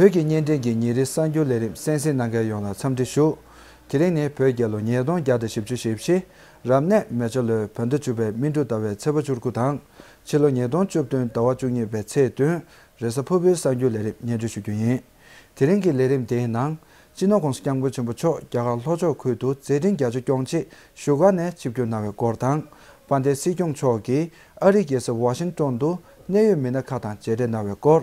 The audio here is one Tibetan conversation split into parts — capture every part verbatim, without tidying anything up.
བོད་ཀྱི་བརྙན་འཕྲིན་གྱི་ཉིན་རེའི་གསར་འགྱུར་ལས་རིམ་གསན་གཟིགས་གནང་མཁན་ཡོངས་ལ་འཚམས་འདྲི་ཞུ། དེ་རིང་ནི་བོད་རྒྱལ་ལོ་ཉིས་སྟོང་བརྒྱ་དང་བཞི་བཅུ་ཞེ་བཞི། རབ་གནས་མེ་བྱ་ལོའི་བོད་ཟླ་བཅུ་པའི་སྨིན་དྲུག་ཟླ་བའི་ཚེས་པ་བཅུ་དགུ་དང་། ཕྱི་ལོ་ཉིས་སྟོང་བཅུ་བདུན་ཟླ་བ་བཅུ་གཉིས་པའི་ཚེས་བདུན། རེས་གཟའ་ཕུར་བུའི་གསར་འགྱུར་ལས་རིམ་སྙན་སྒྲོན་ཞུ་རྒྱུ་ཡིན། དེ་རིང་གི་ལས་རིམ་དེའི་ནང་། སྤྱི་ནོར་༸གོང་ས་༸སྐྱབས་མགོན་ཆེན་པོ་མཆོག་རྒྱ་གར་ལྷོ་ཕྱོགས་ཁུལ་དུ་མཛད་འཕྲིན་རྒྱ་ཆེ་སྐྱོང་ཆེད་བཞུགས་སྒར་ནས་ཆིབས་བསྒྱུར་གནང་བའི་སྐོར་དང་། དཔལ་ལྡན་སྲིད་སྐྱོང་མཆོག་གིས་ཨ་རིའི་རྒྱལ་ས་ཝ་ཤིང་ཏོན་དུ་གནད་ཡོད་མི་སྣ་ཁག་དང་མཇལ་འཕྲད་གནང་བའི་སྐོར།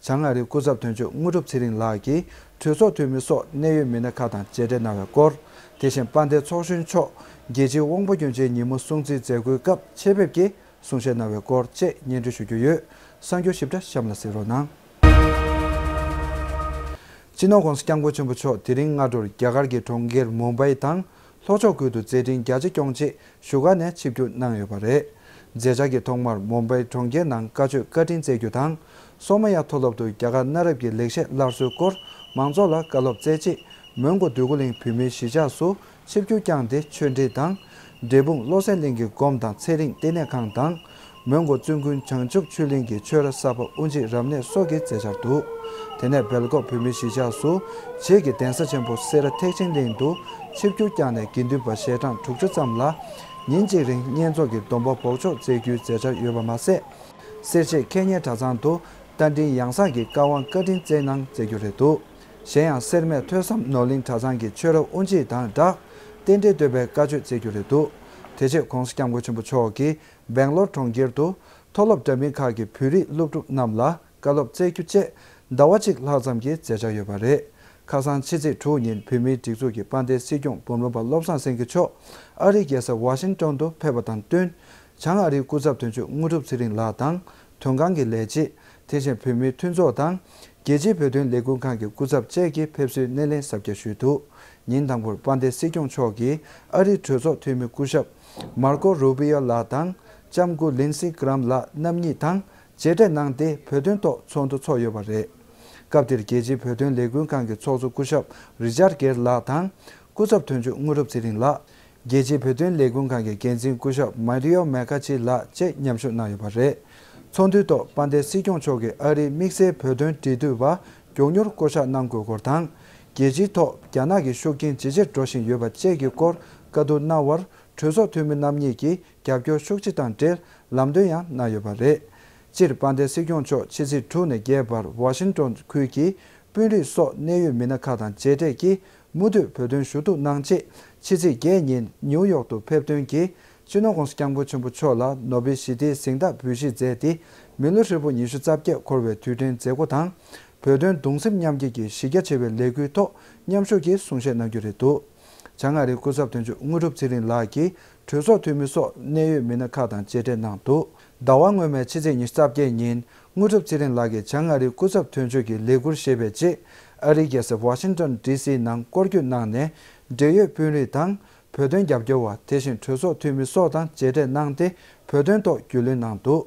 བྱང་ཨ་རིའི་སྐུ་ཚབ་དོན་གཅོད་དངོས་གྲུབ་ཚེ་རིང་ལགས་ཀྱིས་གྲོས་ཚོགས་འཐུས་མི་སོགས་གནད་ཡོད་མི་སྣ་ཁག་དང་མཇལ་འཕྲད་གནང་བའི་སྐོར། དེ་བཞིན་དཔལ་ལྡན་ཚོགས་གཞོན་མཆོག་རྒྱལ་སྤྱིའི་དབང་པོ་སྐྱོན་ཅན་ཉིན་མོ་སྲུང་བརྩིའི་མཛད་སྒོའི་སྐབས་ཆེད་ཕེབས་ཀྱིས་གསུང་བཤད་གནང་བའི་སྐོར་བཅས་སྙན་སྒྲོན་ཞུ་རྒྱུ་ཡོད། གསར་འགྱུར་ཞིབ་ཕྲ་གཤམ་ལ་གཟིགས་རོགས་གནང་། སྤྱི་ནོར་༸གོང་ས་༸སྐྱབས་མགོན་ཆེན་པོ་མཆོག་དེ་རིང་སྔ་དྲོར་རྒྱ་གར་གྱི་གྲོང་ཁྱེར་མུམ་བྷའི་དང་ལྷོ་ཕྱོགས་ཁུལ་དུ་མཛད་འཕྲིན་རྒྱ་ཆེ་སྐྱོང་ཆེད་བཞུགས་སྒར་ནས་ཆིབས་བསྒྱུར་གནང་ཡོད་པ་རེད། མཛད་འཆར་གྱི་ཐོག་མར་མུམ་བྷའི་གྲོང་ཁྱེར་ནང་བཀའ་ཆོས་བཀའ་དྲིན་སྩལ་རྒྱུ་དང་། སོ་མ་ཡ་མཐོ་སློབ་ཏུ་རྒྱ་གར་གནའ་རབས་ཀྱི་ལེགས་བཤད་སླར་གསོའི་སྐོར་མང་ཚོགས་ལ་བཀའ་སློབ་སྩལ་རྗེས། མོན་གྷོ་འདོད་རྒུ་གླིང་བོད་མིའི་གཞིས་ཆགས་སུ་ཆིབས་བསྒྱུར་བསྐྱངས་ཏེ་ཆོས་འབྲེལ་དང་། འབྲས་སྤུངས་བློ་གསལ་གླིང་གི་སྒོམ་དང་ཚེ་རིང་ལྟེ་གནས་ཁང་དང་། མོན་གྷོ་བཙུན་དགོན་བྱང་ཆུབ་ཆོས་གླིང་གི་ཆོས་ར་གསར་པ་དབུ་འབྱེད་རབ་གནས་སོགས་ཀྱི་མཛད་འཆར་འདུག་དེ་ནས་སྦེལ་ཀོབ་བོད་མིའི་གཞིས་ཆགས་སུ་བྱེས་ཀྱི་གདན་ས་ཆེན་པོ་སེ་ར་ཐེག་ཆེན་གླིང་དུ་ཆིབས་བསྒྱུར་བསྐྱངས་ནས་དགེ་འདུན་པ་ཞལ་གྲངས་དྲུག་ཅུ་ཙམ་ལ་ཉིན་གཅིག་རིང་བསྙེན་རྫོགས་ཀྱི་སྡོམ་པ་འབོགས་ཆོག་མཛད་རྒྱུའི་མཛད་འཆར་ཡོད་པ་མ་ཟད། སེར་བྱེས་ཁེ་ཉེ་གྲྭ་ཚང་དུ་རྟ་མགྲིན་ཡང་གསང་གི་བཀའ་དབང་བཀའ་དྲིན་སྩལ་གནང་མཛད་རྒྱུ་རེད་འདུག་གཞན་ཡང་སེར་སྨད་ཐོས་བསམ་ནོར་གླིང་གྲྭ་ཚང་གི་ཆོས་རབ་དབུ་འབྱེད་དང་སྦྲགས། རྟེན་འབྲེལ་བསྟོད་པའི་བཀའ་ཆོས་སྩལ་རྒྱུ་རེད་འདུག་དེ་རྗེས་༸གོང་ས་༸སྐྱབས་མགོན་ཆེན་པོ་མཆོག་གིས་སྦེང་ལོར་གྲོང་ཁྱེར་དུ་མཐོ་སློབ་འདྲ་མིན་ཁག་གི་བོད་རིགས་སློབ་ཕྲུག་རྣམས་ལ་བཀའ་སློབ་སྩལ་རྒྱུ་བཅས་ཟླ་བ་གཅིག་ལྷག་ཙམ་གྱི་མཛད་འཆར་ཡོད་པ་རེད། ཁ་སང་ཕྱི་ཚེས་དྲུག་ཉིན་བོད་མིའི་སྒྲིག་འཛུགས་ཀྱི་དཔལ་ལྡན་སྲིད་སྐྱོང་འབུམ་རམས་པ་བློ་བཟང་སེང་གེ་མཆོག་ཨ་རིའི་རྒྱལ་ས་ཝ་ཤིང་ཏོན་དུ་ཕེབས་པ་དང་བསྟུན། བྱང་ཨ་རིའི་སྐུ་ཚབ་དོན་གཅོད་དངོས་གྲུབ་ཚེ་རིང་ལགས་དང་། དོན་ཁང་གི་ལས་བྱེད། དེ་བཞིན་བོད་མིའི་མཐུན་ཚོགས་དང་། རྒྱལ་སྤྱིའི་བོད་དོན་ལས་འགུལ་ཁང་གི་སྐུ་ཚབ་བཅས་ཀྱིས་ཕེབས་བསུའི་སྣེ་ལེན་གཟབ་རྒྱས་ཞུས་འདུག་ཉིན་དང་པོར་དཔལ་ལྡན་སྲིད་སྐྱོང་མཆོག་གིས་ཨ་རིའི་གྲོས་ཚོགས་འཐུས་མི་སྐུ་ཞབས་མར་ཀོ་རུ་བི་ཡོ་ལགས་དང་། ལྕམ་སྐུ་ལིན་སི་གྷི་རམ་ལགས་རྣམ་གཉིས་དང་མཇལ་འཕྲད་གནང་སྟེ་བོད་དོན་ཐོག་ཚོགས་འདུ་ཚོགས་ཡོད་པ་རེད། སྐབས་དེར་རྒྱལ་སྤྱིའི་བོད་དོན་ལས་འགུལ་ཁང་གི་ཚོགས་གཙོ་སྐུ་ཞབས་རི་ཅར་གེར་ལགས་དང་། སྐུ་ཚབ་དོན་གཅོད་དངོས་གྲུབ་ཚེ་རིང་ལགས། རྒྱལ་སྤྱིའི་བོད་དོན་ལས་འགུལ་ཁང་གི་འགན་འཛིན་སྐུ་ཞབས་མཱ་རི་ཡོ་མེ་ཁ་ཆི་ལགས་བཅས་མཉམ་ཞུགས་གནང་ཡོད་པ་རེད། ཚོགས་འདུའི་ཐོག་དཔལ་ལྡན་སྲིད་སྐྱོང་མཆོག་གིས་ཨ་རིའི་དམིགས་བསལ་བོད་དོན་འབྲེལ་མཐུད་པ་མགྱོགས་མྱུར་བསྐོ་གཞག་གནང་དགོས་སྐོར་དང་། རྒྱལ་སྤྱིའི་ཐོག་རྒྱ་ནག་གི་ཤུགས་རྐྱེན་ཇེ་ཆེར་འགྲོ་བཞིན་ཡོད་པ་བཅས་ཀྱི་སྐོར་བཀའ་བསྡུར་གནང་བར། གྲོས་ཚོགས་འཐུས་མི་རྣམ་གཉིས་ཀྱིས་རྒྱབ་སྐྱོར་ཤུགས་ཆེ་དང་འབྲེལ་ལམ་སྟོན་ཡང་གནང་ཡོད་པ་རེད། སྤྱིར་དཔལ་ལྡན་སྲིད་སྐྱོང་མཆོག་ཕྱི་ཚེས་དྲུག་ནས་བརྒྱད་བར་ཝ་ཤིང་ཏོན་ཁུལ་གྱི་དཔོན་རིགས་སོགས་གནད་ཡོད་མི་སྣ་ཁག་དང་མཇལ་འཕྲད་ཀྱིས་མུ་མཐུད་བོད་དོན་ཞུ་གཏུག་གནང་ཆེད་ཕྱི་ཚེས་བརྒྱད་ཉིན་ནིའུ་ཡོག་ཏུ་ཕེབས་ཐོན་གྱིས་སྤྱི་ནོར་༸གོང་ས་༸སྐྱབས་མགོན་ཆེན་པོ་མཆོག་ལ་ནོ་བེལ་ཞི་བདེའི་གཟེངས་རྟགས་འབུལ་བཞེས་མཛད་དེ། མི་ལོ་ཧྲིལ་པོ་ཉི་ཤུ་རྩ་བརྒྱད་འཁོར་བའི་དུས་དྲན་མཛད་སྒོ་དང་། བོད་དོན་གདུང་སེམས་མཉམ་སྐྱེད་ཀྱི་གཞི་རྒྱ་ཆེ་བའི་ལས་འགུལ་ཐོག་མཉམ་ཞུགས་ཀྱིས་གསུང་བཤད་གནང་རྒྱུ་རེད་འདུག་བྱང་ཨ་རིའི་སྐུ་ཚབ་དོན་གཅོད་དངོས་གྲུབ་ཚེ་རིང་ལགས་ཀྱིས་གྲོས་ཚོགས་འཐུས་མི་སོགས་གནད་ཡོད་མི་སྣ་ཁག་དང་མཇལ་འཕྲད་གནང་འདུག་ཟླ་བ་སྔོན་མའི་ཕྱི་ཚེས་ཉི་ཤུ་རྩ་བརྒྱད་ཉིན། དངོས་གྲུབ་ཚེ་རིང་ལགས་ཀྱིས་བྱང་ཨ་རིའི་སྐུ་ཚབ་དོན་གཅོད་ཀྱི་ལས་འཁུར་བཞེས་པའི་རྗེས། ཨ་རིའི་རྒྱལ་ས་ཝ་ཤིང་ཏོན་ཌི་སི་ནང་སྐོར་སྐྱོད་གནང་ནས། འབྲེལ་ཡོད་དཔོན་རིགས་དང་། བོད་དོན་རྒྱབ་སྐྱོར་བ། དེ་བཞིན་གྲོས་ཚོགས་འཐུས་མི་སོགས་དང་མཇལ་འཕྲད་གནང་སྟེ། བོད་དོན་ཐོག་རྒྱུས་ལོན་གནང་འདུག་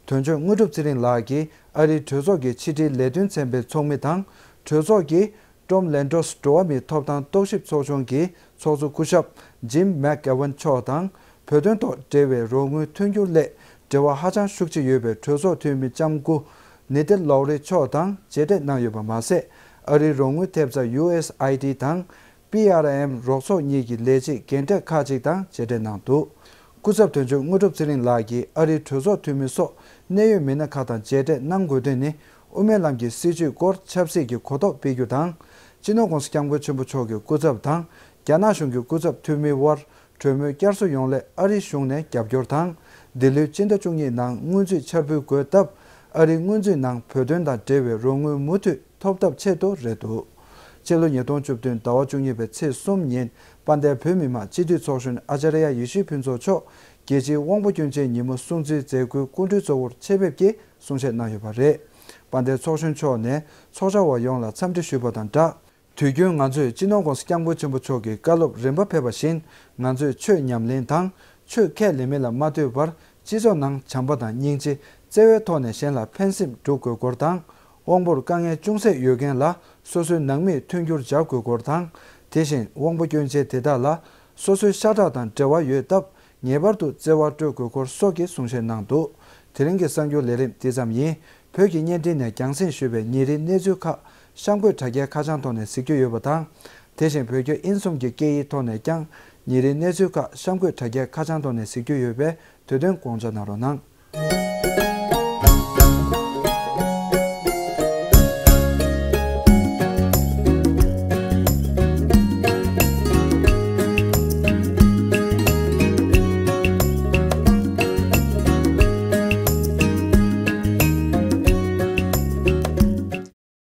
དོན་གཅོད་དངོས་གྲུབ་ཚེ་རིང་ལགས་ཀྱིས་ཨ་རིའི་གྲོས་ཚོགས་ཀྱི་ཕྱི་དྲིལ་ལས་དོན་ཚན་པའི་ཚོགས་མི་དང་། གྲོས་ཚོགས་ཀྱི་ཀྲོམ་ལན་ཏོས་འགྲོ་བ་མིའི་ཐོབ་ཐང་རྟོག་ཞིབ་ཚོགས་ཆུང་གི་ཚོགས་གཙོ་སྐུ་ཞབས་ཇིམ་མེག་གྷེ་ཝན་མཆོག་དང་། བོད་དོན་ཐོག་འབྲེལ་བའི་རོགས་དངུལ་མཐུན་འགྱུར་སླད་འབྲེལ་བ་ཧ་ཅང་ཤུགས་ཆེ་ཡོད་པའི་གྲོས་ཚོགས་འཐུས་མི་ལྕམ་སྐུ་ནི་ཏེ་ལོ་རི་མཆོག་དང་མཇལ་འཕྲད་གནང་ཡོད་པ་མ་ཟད། ཨ་རིའི་རོགས་དངུལ་ཐེབས་རྩ་ཡུ་ཨེས་ཨའི་ཌི་དང་། པི་ཨར་ཨེམ་རོགས་ཚོགས་གཉིས་ཀྱི་ལས་བྱེད་རྒན་གྲས་ཁག་ཅིག་དང་མཇལ་འཕྲད་གནང་འདུག་སྐུ་ཚབ་དོན་གཅོད་དངོས་གྲུབ་ཚེ་རིང་ལགས་ཀྱིས་ཨ་རིའི་གྲོས་ཚོགས་འཐུས་མི་སོགས་གནད་ཡོད་མི་སྣ་ཁག་དང་མཇལ་འཕྲད་གནང་དགོས་དོན་ནི། དབུ་མའི་ལམ་གྱི་སྲིད་བྱུས་སྐོར་ཆབ་སྲིད་ཀྱི་གོ་རྟོགས་སྤེལ་རྒྱུ་དང་། སྤྱི་ནོར་༸གོང་ས་༸སྐྱབས་མགོན་ཆེན་པོ་མཆོག་གི་སྐུ་ཚབ་དང་། རྒྱ་ནག་གཞུང་གི་སྐུ་ཚབ་འཐུས་མིའི་དབར་གྲོས་མོལ་བསྐྱར་གསོ་ཡོང་སླད་ཨ་རིའི་གཞུང་ནས་རྒྱབ་སྐྱོར་དང་། འདི་ལོའི་སྤྱི་ཟླ་བཅུ་གཉིས་ནང་སྔོན་རྩིས་འཆར་འབུལ་དགོས་སྟབས། ཨ་རིའི་སྔོན་རྩིས་ནང་བོད་དོན་དང་འབྲེལ་བའི་རོགས་དངུལ་མུ་མཐུད་ཐོབ་ཐབས་ཆེད་དུ་རེད་འདུག་སྤྱི་ལོ་ཉིས་སྟོང་བཅུ་བདུན་ཟླ་བ་བཅུ་གཉིས་པའི་ཚེས་གསུམ་ཉིན། དཔལ་ལྡན་བོད་མི་མང་སྤྱི་འཐུས་ཚོགས་གཞོན་ཨ་ཙརྱ་ཡེ་ཤེས་ཕུན་ཚོགས་མཆོག་རྒྱལ་སྤྱིའི་དབང་པོ་སྐྱོན་ཅན་ཉིན་མོ་སྲུང་བརྩིའི་མཛད་སྒོའི་སྐུ་མགྲོན་གཙོ་བོར་ཆེད་ཕེབས་ཀྱིས་གསུང་བཤད་གནང་ཡོད་པ་རེད། དཔལ་ལྡན་ཚོགས་གཞོན་མཆོག་ནས་ཚོགས་བཅར་བ་ཡོངས་ལ་འཚམས་འདྲི་ཞུས་པ་དང་སྦྲགས། དུས་རྒྱུན་ང་ཚོས་སྤྱི་ནོར་༸གོང་ས་༸སྐྱབས་མགོན་ཆེན་པོ་མཆོག་གི་བཀའ་སློབ་རིམ་པ་ཕེབས་པ་བཞིན། ང་ཚོས་ཆོས་ཉམས་ལེན་དང་ཆོས་ཁས་ལེན་མིན་ལ་མ་ལྟོས་པར། སྤྱི་ཚོགས་ནང་བྱམས་པ་དང་སྙིང་རྗེ། བརྩེ་བའི་ཐོག་ནས་གཞན་ལ་ཕན་སེམས་སྒྲུབ་དགོས་སྐོར་དང་། དབང་པོར་དཀའ་ངལ་ཅུང་ཟད་ཡོད་མཁན་ལ་སོ་སོའི་ནང་མིས་མཐུན་འགྱུར་སྦྱར་དགོས་སྐོར་དང་། དེ་བཞིན་དབང་པོ་སྐྱོན་ཅན་དེ་དག་ལ་སོ་སོའི་ཤ་ཁྲག་དང་འབྲེལ་བ་ཡོད་སྟབས། ངེས་པར་དུ་བརྩེ་བ་སྤྲོད་དགོས་སྐོར་སོགས་ཀྱི་གསུང་བཤད་གནང་འདུག་དེ་རིང་གི་གསར་འགྱུར་ལས་རིམ་འདི་ཙམ་ཡིན། བོད་ཀྱི་བརྙན་འཕྲིན་ནས་རྒྱང་སྲིང་ཞུས་པའི་ཉིན་རེའི་གནས་ཚུལ་ཁག་ གཤམ་འཁོད་དྲ་རྒྱའི་ཁ་བྱང་ཐོག་ནས་གཟིགས་རྒྱུ་ཡོད་པ་དང་། དེ་བཞིན་བོད་བརྒྱུད་དབྱིན་གསུམ་གྱི་སྐད་ཡིག་ཐོག་ནས་ཀྱང་ཉིན་རེའི་གནས་ཚུལ་ཁག་གཤམ་འཁོད་དྲ་རྒྱའི་ཁ་བྱང་ཐོག་ནས་གཟིགས་རྒྱུ་ཡོད་པས་དུས་སྟོན་དགོངས་འཇགས་གནང་རོགས་གནང་།